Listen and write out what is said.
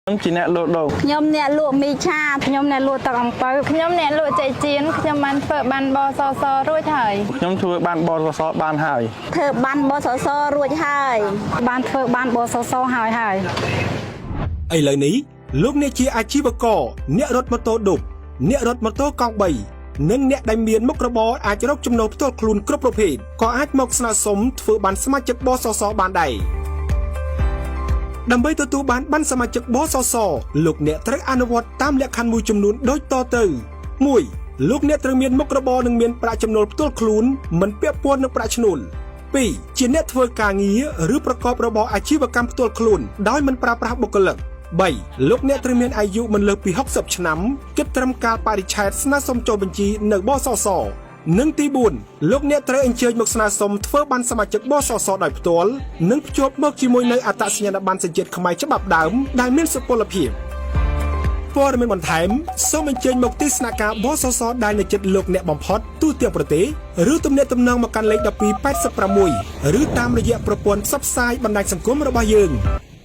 ខ្ញុំជាអ្នកលក់ដូង ខ្ញុំអ្នកលក់មីឆា ខ្ញុំអ្នកលក់ទឹកអំពៅ ខ្ញុំអ្នកលក់ចេកចៀនខ្ញុំបានធ្វើបានបសសរួចហើយ ខ្ញុំធ្វើបានបសសបានហើយ ធ្វើបានបសសរួចហើយ បានធ្វើបានបសសហើយហើយ ឥឡូវនេះលោកអ្នកជាអាជីវករអ្នករត់ម៉ូតូឌុបអ្នករត់ម៉ូតូកង់3និងអ្នកដែលមានមុខរបរអាចរកចំណូលផ្ទាល់ខ្លួនគ្រប់ប្រភេទក៏អាចមកស្នើសុំធ្វើបានសមាជិកបសសបានដែរដើម្បីទទួលបានបានសមាជិកបសសលោកអ្នកត្រូវអនុវត្តតាមលក្ខខណ្ឌមួយចំនួនដូចតទៅ1លោកអ្នកត្រូវមានមុខរបរនិងមានប្រាក់ចំណូលផ្ទាល់ខ្លួនមិនពាក់ព័ន្ធនឹងប្រាក់ឈ្នួល2ជាអ្នកធ្វើការងារឬប្រកបរបរអាជីវកម្មផ្ទាល់ខ្លួនដោយមិនប្រើប្រាស់បុគ្គលិក3លោកអ្នកត្រូវមានអាយុមិនលើសពី60ឆ្នាំគិតត្រឹមកាលបរិច្ឆេទស្នើសុំចូលបញ្ជីនៅបសសនិងទី4លោកអ្នកត្រូវអញ្ជើញមកស្នើសុំធ្វើបានសមាជិកបសសដោយផ្ទាល់និងភ្ជាប់មកជាមួយនៅអត្តសញ្ញាណប័ណ្ណសញ្ជាតិខ្មែរច្បាប់ដើមដែលមានសុពលភាពព័ត៌មានបន្ថែមសូមអញ្ជើញមកទីស្នាក់ការបសសដែលនៅជិតលោកអ្នកបំផុតទូទាំងប្រទេសឬទំនាក់ទំនងមកកាន់លេខ1286ឬតាមរយៈប្រព័ន្ធផ្សព្វផ្សាយបណ្ដាញសង្គមរបស់យើង។